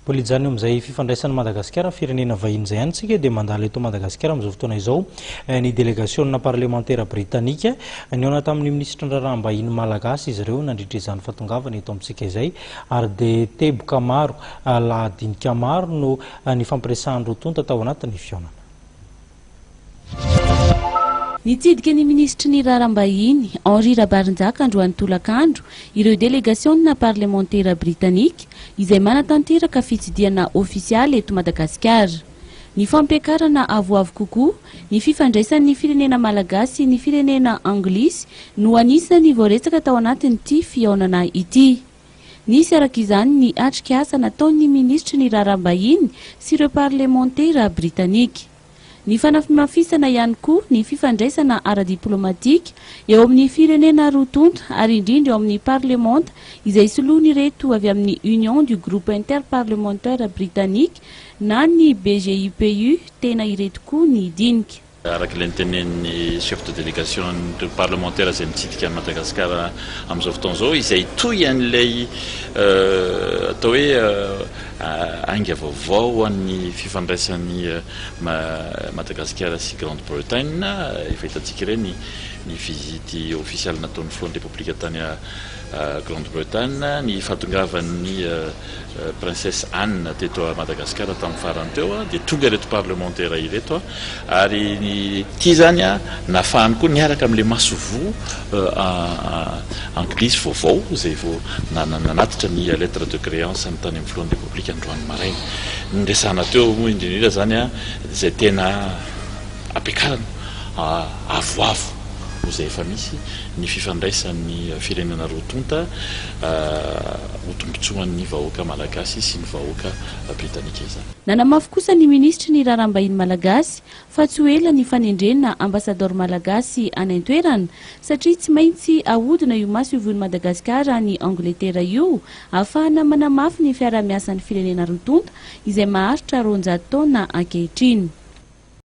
Mbola hijanona eo amin'izay fifandraisan'i Madagasikara firenena vahiny izay ihany isika dia mandalo eto Madagasikara amin'izao fotoana izao ny delegasiona parlemantera britanika. Nihaona tamin'ny minisitry ny raharaham-bahiny malagasy izy ireo nandritra izany fahatongavana eto amintsika izay ary dia teboka maro, lahadinika maro no nifampiresahan'ny roa tonta tao anatin'ny fihaonana. Nitsidika ny minisitry ny Raharaham-bahiny, Henri Rabary-Njaka androany tolakandro ireo delegasiona parlemantera britanika izay manatanteraka fitsidihana ofisialy eto Madagasikara. Ny fampiakarana avoavo kokoa ny fifandraisan'ny firenena malagasy sy ny firenena anglisy no anisan'ny voaresaka tao anatin'ity fihaonana ity. Nisy araka izany ny atrikasa nataon'ny minisitry ny Raharaham-bahiny sy ireo parlemantera britanika. Ny fanamafisana ihany koa ny fifandraisana ara-diplaomatika eo amin'ny firenena roa tonta ary indrindra eo amin'ny parlemanta izay soloin'ireto avy amin'ny Union du Groupe Interparlementaire Britannique na ny BGIPU tena ireto koa ny dinika. Araka ilay notenenin'ny chef de délégation an'ireo parlemantera izay mitsidika an'i Madagasikara amin'izao fotoana izao, izay hitohy an'ilay atao hoe Ainga vaovao ho an'ny fifandraisan'i Madagasikara sy Grande Bretagne. Efa hitantsika ireny ny visite ofisialy nataon'ny filohan'ny Repoblika tany Grande Bretagne, ny fahatongavan'ny Princesse Anne teto Madagasikara tamin'ny farany teo dia tonga ireto parlemantera ireto ary ny ity izany nahafahany koa niaraka amin'ilay masoivoho Anglisy vaovao izay vao nanatitra ny lettre de créance-ny tany amin'ny filohan'ny Repoblika androany maraina. Ny niresahana teo moa indrindra indrindra izany izay tena ampiakarana avoavo noho izay efa misy ny fifandraisan'ny firenena roa tonta ho tombontsoan'ny vahoaka malagasy sy ny vahoaka britanika izany. Nanamafy kosa ny minisitry ny Raharaham-bahiny malagasy fa tsy ho ela ny fanendrena ambasadaoro malagasy any an-toerana satria tsy maintsy ahodina io masoivohon'i Madagasikara any Angletera io ahafahana manamafy ny fiarahamiasan'ny firenena roa tonta izay maharitra 200 taona ankehitriny.